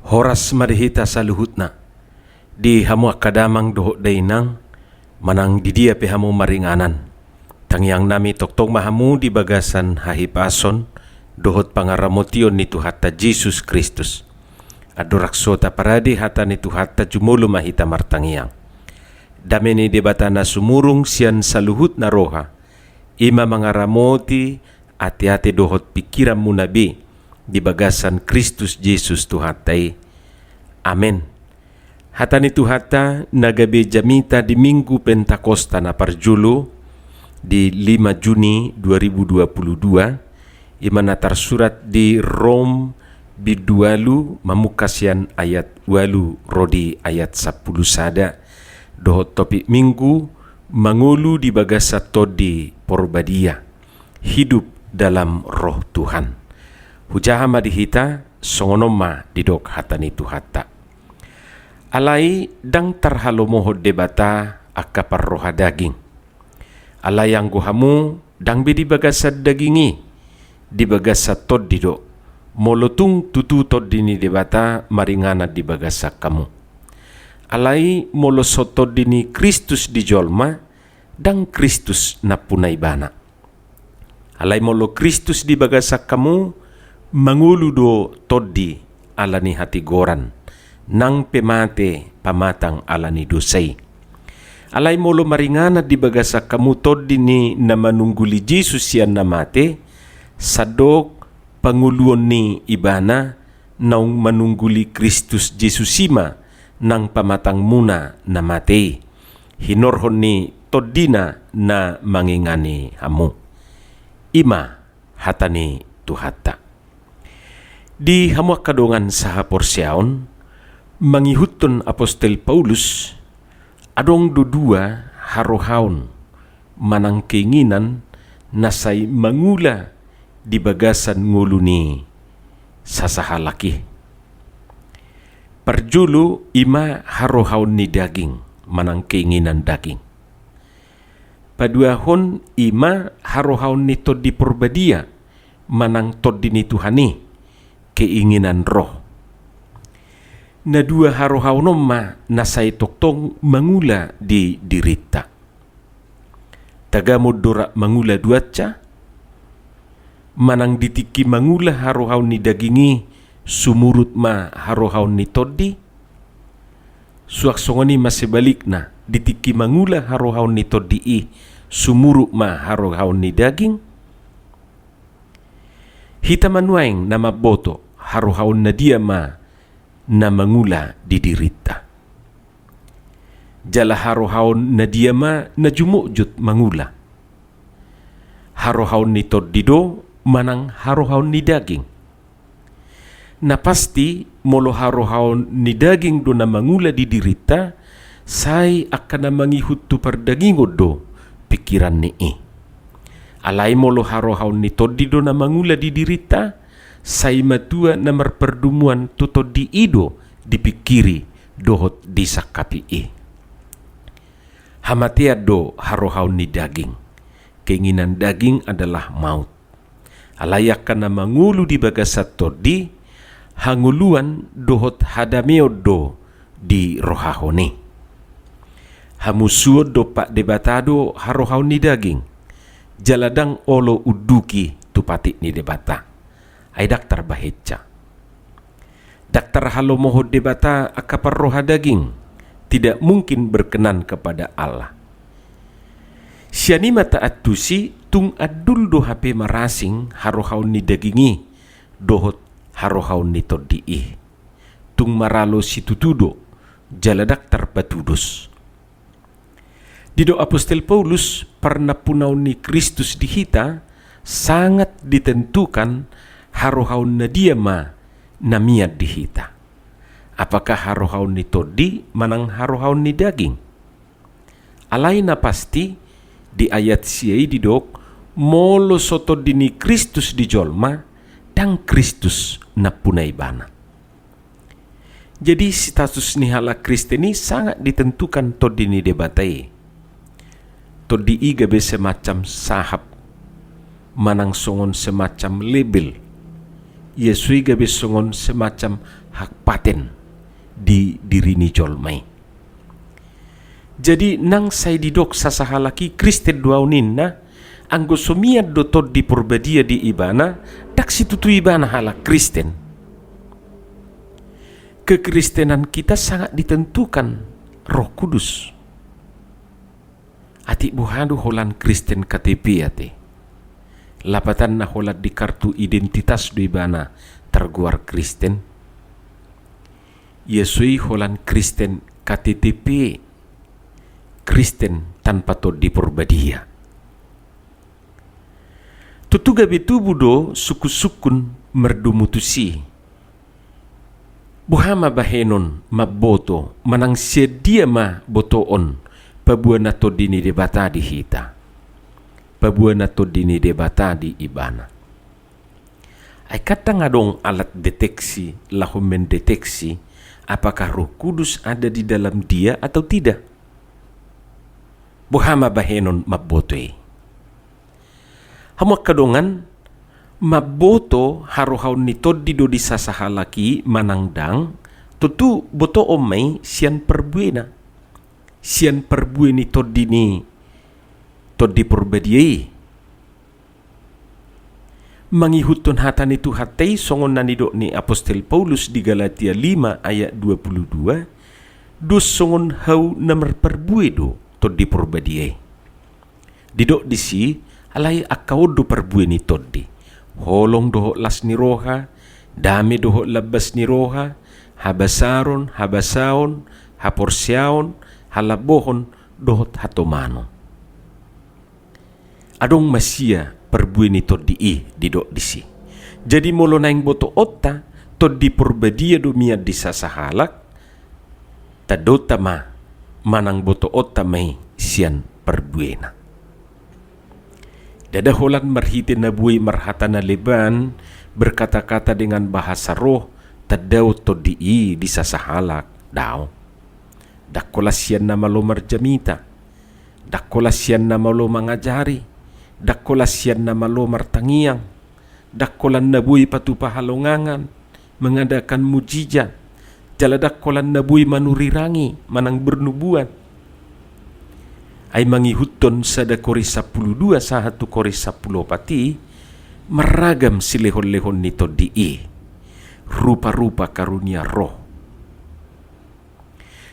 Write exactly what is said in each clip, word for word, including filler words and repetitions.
Horas ma di hita saluhutna, di hamu angka damang dohot dainang, manang di dia pe hamu maringanan. Tangiang nami tongtong ma hamu di bagasan hahipason dohot pangaramotion ni Tuhanta Jesus Kristus. Andorang so taparade hata ni Tuhanta, jumolo ma hita martangiang. Dame ni Debata na sumurung sian saluhutna roha, i ma mangaramoti ateate dohot pingkiranmuna be di bagasan Kristus Jesus Tuhanta i. Amen. Hata ni Tuhanta na gabe jamita di Minggu Pentakosta na parjolo di lima Juni dua ribu dua puluh dua, i ma na tarsurat di Rom bindu ualu, mamungka sian ayat ualu ro di ayat sampulu sada, dohot topik Minggu: Mangolu di bagasan Tondi Porbadia, hidup dalam Roh Tuhan. Hujaha ma di hita, songon on ma didok hata ni Tuhanta. Alai ndang tarhalomohon Debata angka parroha daging. Alai anggo hamu, ndang be di bagasan daging i, di bagasan Tondi do, molo tung tutu Tondi ni Debata maringanan di bagasan hamu. Alai molo so Tondi ni Kristus di jolma, ndang Kristus nampuna ibana. Alai molo Kristus di bagasan hamu, mangolu do Tondi ala ni hatigoran, nang pe mate pamatang ala ni dosa i. Alai molo maringanan di bagasan hamu Tondi ni na manungguli Jesus sian na mate, sandok pangoluon ni ibana naung manungguli Kristus Jesus i ma nang pamatangmuna na mate i, hinorhon ni Tondina na mangingani hamu. I ma hata ni Tuhanta. Di hamu angka dongan sahaporseaon, mangihuthon apostel Paulus, adong do dua harohaon manang keinginan na sai mangula di bagasan ngolu ni sasahalak i. Parjolo, i ma harohaon ni daging manang keinginan daging. Paduahon, i ma harohaon ni Tondi Porbadia manang Tondi ni Tuhan i, keinginan roh. Na dua harohaon on ma na sai tongtong mangula di dirinta. Tagamon do rap mangula duansa, manang di tingki mangula harohaon ni daging i, sumurut ma harohaon ni Tondi? Suang songon i ma sebalikna, di tingki mangula harohaon ni Tondi i, sumurut ma harohaon ni daging? Hita ma nuaeng na mamboto harohaon na dia ma na mangula di dirinta. Jala harohaon na dia ma na jumotjut mangula? Harohaon ni Tondi do manang harohaon ni daging? Na pasti, molo harohaon ni daging do na mangula di dirinta, sai angka na mangihut tu pardagingon do pingkiran ni i. Alai molo harohaon ni Tondi do na mangula di dirinta, sai matua na marpardumuan tu Tondi i do dipingkiri dohot disangkapi i. Hamatean do harohaon ni daging. Keinginan daging adalah maut. Alai angka na mangolu di bagasan Tondi, hangoluan dohot hadameon do dirohahon i. Hamusuon dompak Debata do harohaon ni daging, jala ndang olo unduki tu patik ni Debata. Ai ndang tarbahensa. Ndang tarhalomohon Debata angka parroha daging, tidak mungkin berkenan kepada Allah. Sian i ma taantusi, tung andul do hape marasing harohaon ni daging i dohot harohaon ni Tondi i. Tung maralo situtu do, jala ndang tarpatudos. Didok apostel Paulus, parnampunaon ni Kristus di hita sangat ditentukan harohaon na dia ma na mian di hita. Apakah harohaon ni Tondi manang harohaon ni daging? Alai na pasti, di ayat sia i didok, molo so Tondi ni Kristus di jolma, ndang Kristus nampuna ibana. Jadi, status ni halak Kristen i sangat ditentukan Tondi ni Debata i. Tondi i gabe semacam sahap, manang songon semacam label. Ia so i gabe songon semacam hak paten di diri ni jolma i. Jadi nang sai didok sasahalak i Kristen do ahu ninna, anggo so mian do Tondi Porbadia di ibana, ndang situtu ibana halak Kristen. Kekristenan kita sangat ditentukan Roh Kudus. Atik boha do holan Kristen K T P ate? Lapatanna holan di kartu identitas do ibana targoar Kristen? Ia so i holan Kristen K T T P, Kristen tanpa Tondi Porbadia. Tutu gabe tubu do sungkunsungkun mardomu tusi. Boha ma bahenon mamboto, manang sian dia ma botoon paboa na Tondi ni Debata di hita, paboa na Tondi ni Debata di ibana? Ai kan ndang adong alat deteksi laho mendeteksi apakah Roh Kudus ada di dalam dia atau tidak. Boha ma bahenon mamboto i? Hamu angka dongan, mamboto harohaon ni Tondi do di sasahalak i manang ndang, tutu botoon ma i sian parbuena, sian parbue ni Tondi ni, Tondi Porbadia i. Mangihuthon hata ni Tuhanta i songon na nidok ni Apostel Paulus di Galatia lima ayat dua puluh dua, dos songon hau na marparbue do Tondi Porbadia i. Didok disi, alai angka on do parbue ni Tondi: holong dohot las ni roha, dame dohot lambas ni roha, habasaron, habasaon, haporseaon, halambohon, dohot hatomanon. Adong ma sia parbue ni Tondi i didok disi. Jadi molo naeng botoonta Tondi Porbadia do mian di sasahalak, tandaonta ma manang botoonta ma i sian parbuena. Ndada holan marhite na boi marhata na leban, berkata-kata dengan bahasa roh, tandaon Tondi i di sasahalak, daong. Ndang holan sian na malo marjamita, ndang holan sian na malo mangajari, ndang holan sian na malo martangiang, ndang holan na boi patupa halongangan, mengadakan mujizat, jala ndang holan na boi manurirangi manang bernubuat. Ai mangihuthon sada Korint sampulu dua sahat tu Korint sampulu opat i, marragam silehonlehon ni Tondi i, ruparupa karunia roh.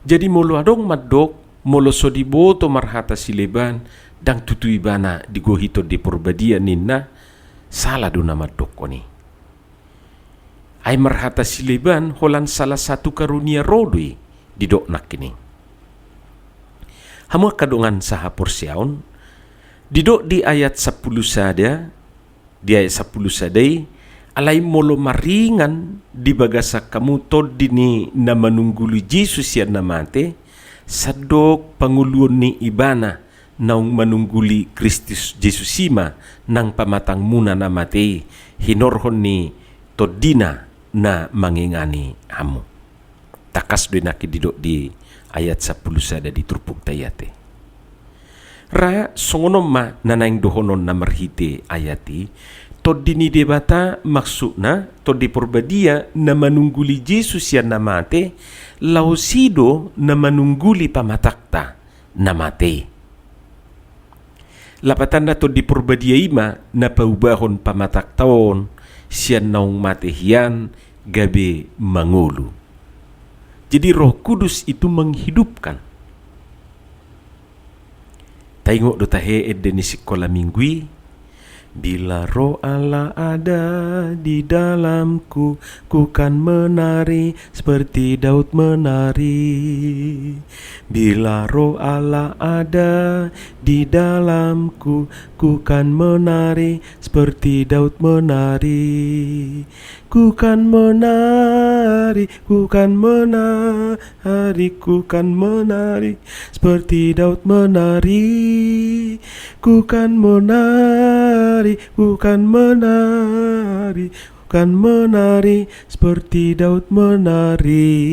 Jadi molo adong mandok, molo so diboto marhata sileban, ndang tutu ibana digohi Tondi Porbadia ninna, sala do na mandokkon i. Ai marhata sileban holan salah satu karunia roh do i didok nangkin i. Hamu angka dongan sahaporseaon, didok di ayat sampulu sada, di ayat sampulu sada i, alai molo maringan di bagasan hamu Tondi ni na manungguli Jesus sian na mate, sandok pangoluon ni Ibana naung manungguli Kristus Jesus i ma nang pamatangmuna na mate i, hinorhon ni Tondina na mangingani hamu. Tangkas do i nangkin didok di ayat sampulu sada di turpukta i ate. Ra songon on ma na naeng dohonon na marhite ayat i, Tondi ni Debata, maksudna Tondi Porbadia na manungguli Jesus sian na mate, laos i do na manungguli pamatangta na mate i. Lapatanna Tondi Porbadia i ma na paubahon pamatangta on sian naung mate hian gabe mangolu. Jadi Roh Kudus itu menghidupkan. Taingot do tahe ende ni sikola minggu i, Bila Roh Allah ada di dalamku, ku kan menari seperti Daud menari. Bila Roh Allah ada di dalamku, ku kan menari seperti Daud menari. Ku kan menari, ku kan menari, ku kan menari seperti Daud menari. Ku kan menari, ku kan menari, ku kan menari seperti Daud menari.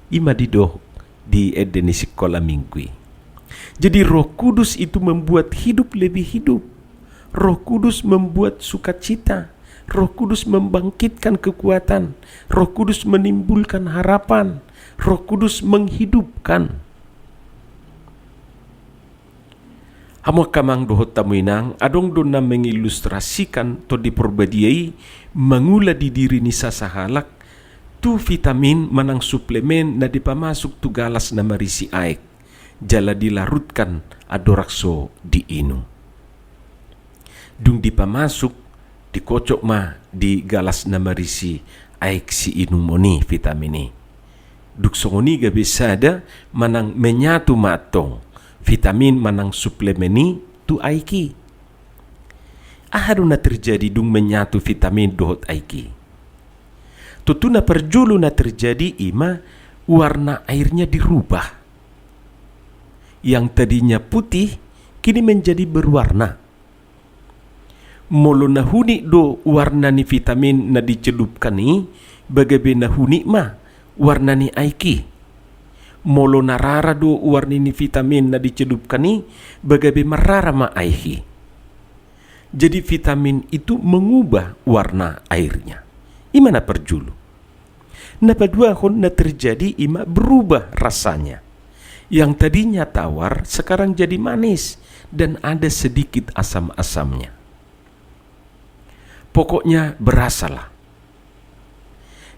I ma didok di ende ni sikola minggu i. Jadi Roh Kudus itu membuat hidup lebih hidup. Roh Kudus membuat sukacita. Roh Kudus membangkitkan kekuatan. Roh Kudus menimbulkan harapan. Roh Kudus menghidupkan. Hamu angka amang dohot hamu inang, adong do na mengilustrasikan Tondi Porbadia i mangula di diri ni sasahalak tu vitamin manang suplemen na dipamasuk tu galas na marisi aek, jala dilarutkan andorang so diinum. Dung dipamasuk, dikocok ma di galas na marisi aek siinumon i vitamin i. Dung songon i gabe sada manang menyatu ma antong vitamin manang suplemen i tu aek i. Aha do na terjadi dung menyatu vitamin dohot aek i? Tontu na parjolo na terjadi i ma warna airnya dirubah. Yang tadinya putih, kini menjadi berwarna. Molo na hunik do warna ni vitamin na dicelupkan i, ba gabe na hunik ma warna ni aek i. Molo na rara do warna ni vitamin na dicelupkan i, ba gabe marrara ma aek i. Jadi vitamin itu mengubah warna airnya. I ma na parjolo. Na paduahon na terjadi i ma berubah rasanya. Yang tadinya tawar sekarang jadi manis dan ada sedikit asam-asamnya. Pokoknya berasalah.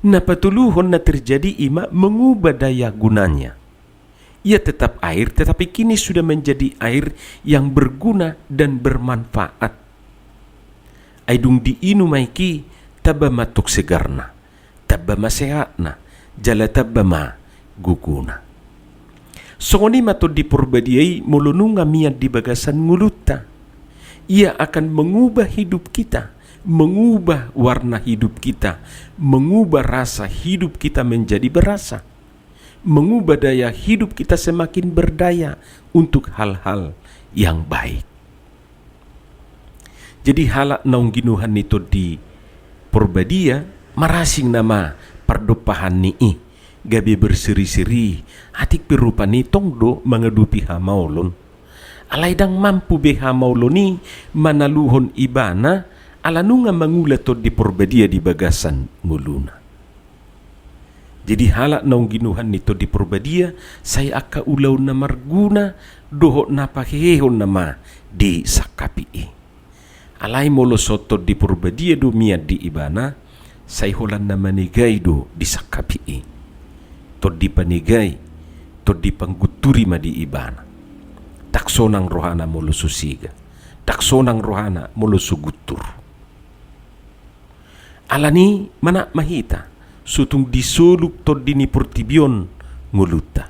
Na patoluhon na terjadi i ma mengubah daya gunanya. Ia tetap air, tetapi kini sudah menjadi air yang berguna dan bermanfaat. Ai dung diinum aek i, tamba ma tong segarna, tamba ma sehatna, jala tamba ma gogona. Songon i ma Tondi Porbadia i molo nunga mian di bagasan ngolunta. Ia akan mengubah hidup kita, mengubah warna hidup kita, mengubah rasa hidup kita menjadi berasa, mengubah daya hidup kita semakin berdaya untuk hal-hal yang baik. Jadi halak naung ginuhan ni Tondi Porbadia, marasing nama pardompahan ni i, gabe berseri-seri, atik pe rupani tong do mangadopi hamaolon. Alai ndang mampu be hamaolon i manaluhon ibana, ala nunga mangula Tondi Porbadia di bagasan ngoluna. Jadi halak naung ginuhan ni Tondi Porbadia, sai angka ulaon na marguna dohot na pahehehon nama disangkapi i. Alai molo so Tondi Porbadia do mian di ibana, sai holan na manegai do disangkapi i. Tondi panegai, tondi panggunturi ma di ibana. Ndang sonang rohana molo so sega, ndang sonang rohana molo so guntur. Alani manat ma hita, so tung disolup tondi ni portibi on ngolunta.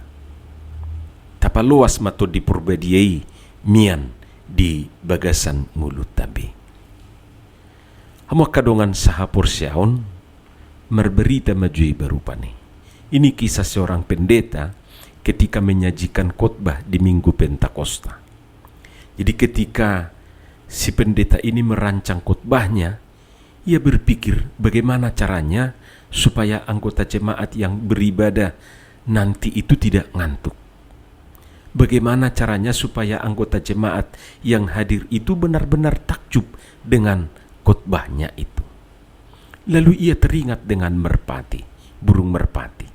Tapaloas ma Tondi Porbadia i mian di bagasan ngolunta be. Hamu angka dongan sahaporseaon, marbarita ma jo iba rupani. Ini kisah seorang pendeta ketika menyajikan khotbah di Minggu Pentakosta. Jadi ketika si pendeta ini merancang khotbahnya, ia berpikir bagaimana caranya supaya anggota jemaat yang beribadah nanti itu tidak ngantuk. Bagaimana caranya supaya anggota jemaat yang hadir itu benar-benar takjub dengan khotbahnya itu. Lalu ia teringat dengan merpati, burung merpati.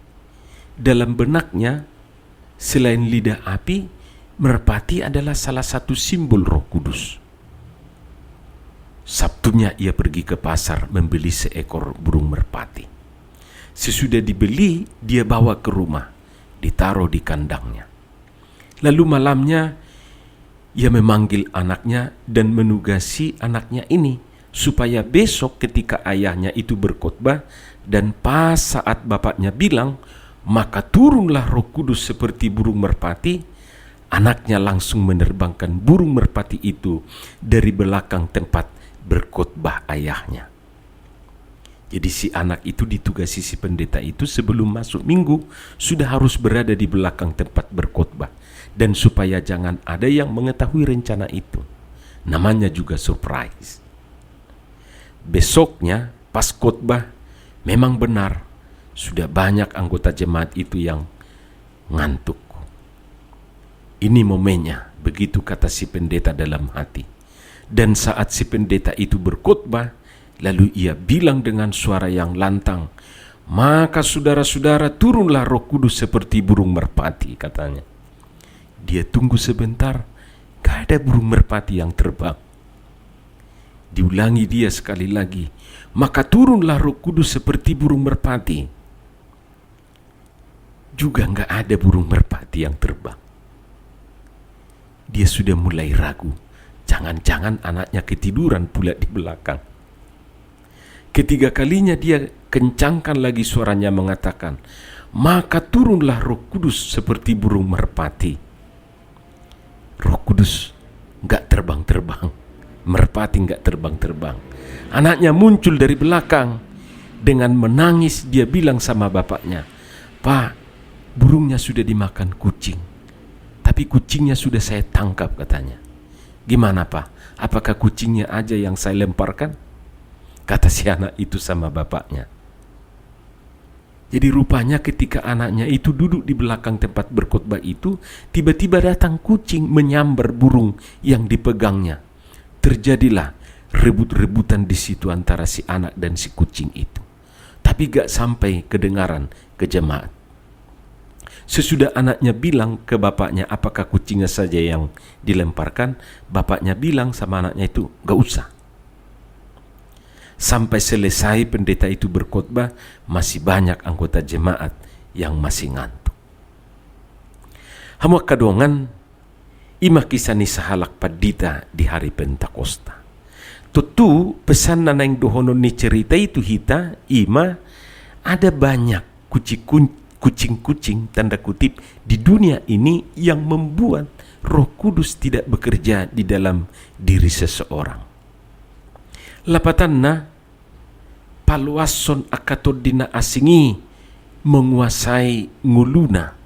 Dalam benaknya, selain lidah api, merpati adalah salah satu simbol Roh Kudus. Sabtunya ia pergi ke pasar membeli seekor burung merpati. Sesudah dibeli, dia bawa ke rumah, ditaruh di kandangnya. Lalu malamnya, ia memanggil anaknya dan menugasi anaknya ini supaya besok ketika ayahnya itu berkhotbah dan pas saat bapaknya bilang, "Maka turunlah Roh Kudus seperti burung merpati," anaknya langsung menerbangkan burung merpati itu dari belakang tempat berkhotbah ayahnya. Jadi si anak itu ditugasi si pendeta itu sebelum masuk minggu sudah harus berada di belakang tempat berkhotbah. Dan supaya jangan ada yang mengetahui rencana itu. Namanya juga surprise. Besoknya pas khotbah, memang benar sudah banyak anggota jemaat itu yang ngantuk. Ini momennya, begitu kata si pendeta dalam hati. Dan saat si pendeta itu berkhotbah, Lalu ia bilang dengan suara yang lantang, "Maka saudara-saudara, turunlah Roh Kudus seperti burung merpati," katanya. Dia tunggu sebentar, gak ada burung merpati yang terbang. Diulangi dia sekali lagi, "Maka turunlah Roh Kudus seperti burung merpati." Juga nggak ada burung merpati yang terbang. Dia sudah mulai ragu, jangan-jangan anaknya ketiduran pula di belakang. Ketiga kalinya dia kencangkan lagi suaranya mengatakan, "Maka turunlah Roh Kudus seperti burung merpati." Roh Kudus nggak terbang-terbang. Merpati nggak terbang-terbang. Anaknya muncul dari belakang. Dengan menangis dia bilang sama bapaknya, "Pak, burungnya sudah dimakan kucing. Tapi kucingnya sudah saya tangkap," katanya. "Gimana, Pak? Apakah kucingnya aja yang saya lemparkan?" Kata si anak itu sama bapaknya. Jadi rupanya ketika anaknya itu duduk di belakang tempat berkhotbah itu, tiba-tiba datang kucing menyambar burung yang dipegangnya. Terjadilah rebut-rebutan di situ antara si anak dan si kucing itu. Tapi gak sampai kedengaran ke jemaat. Sesudah anaknya bilang ke bapaknya, "Apakah kucingnya saja yang dilemparkan?" Bapaknya bilang sama anaknya itu, "Gak usah." Sampai selesai pendeta itu berkhotbah, masih banyak anggota jemaat yang masih ngantuk. Hamu angka dongan, i ma kisah ni sahalak pandita di hari Pentakosta. Tontu pesan na naeng dohonon ni cerita i tu hita, i ma ada banyak kucing-kun-, kucing-kucing, tanda kutip, di dunia ini yang membuat Roh Kudus tidak bekerja di dalam diri seseorang. Lapatanna, paloashon angka tondi na asing i menguasai ngoluna.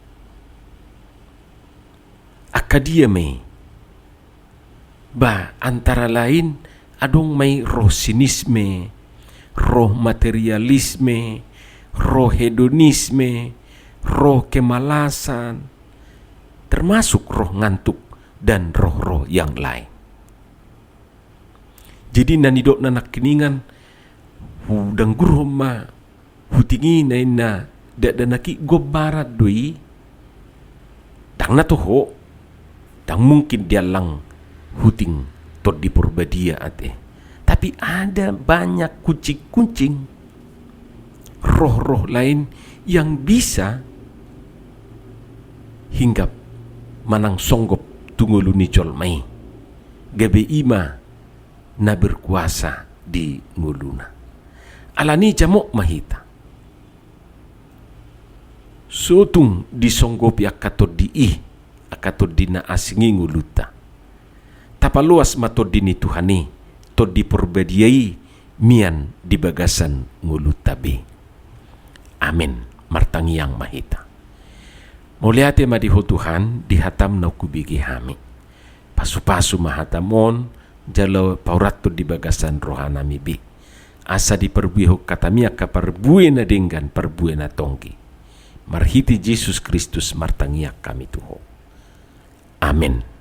Angka dia ma i? Ba, antara lain, adong ma i roh sinisme, roh materialisme, roh hedonisme, roh kemalasan, termasuk roh ngantuk dan roh-roh yang lain. Jadi na nidokna nangkiningan, hudanggurhon ma huting i na inna dakdanak i, gombaran do i. Ndang na toho, ndang mungkin diallang huting Tondi Porbadia ate. Tapi ada banyak kucing-kucing, roh-roh lain yang bisa hinggap manang songgop tu ngolu ni jolma i. Gabe i ma na berkuasa di ngoluna. Alani i jamot ma hita. So tung disonggopi angka tondi i, angka tondi na asing i ngolunta. Tapaloas ma Tondi ni Tuhan i, Tondi Porbadia i, mian di bagasan ngolunta be. Amen. Martangiang ma hita. Mauliate ma di Ho Tuhan, di hataM naung hubege hami. Pasu-pasu ma hataM on, jala paurathon di bagasan rohanami be. Asa diparbuehon hataMi angka parbue na denggan, parbue na tonggi. Marhite Jesus Kristus martangiang hami tu Ho. Amen.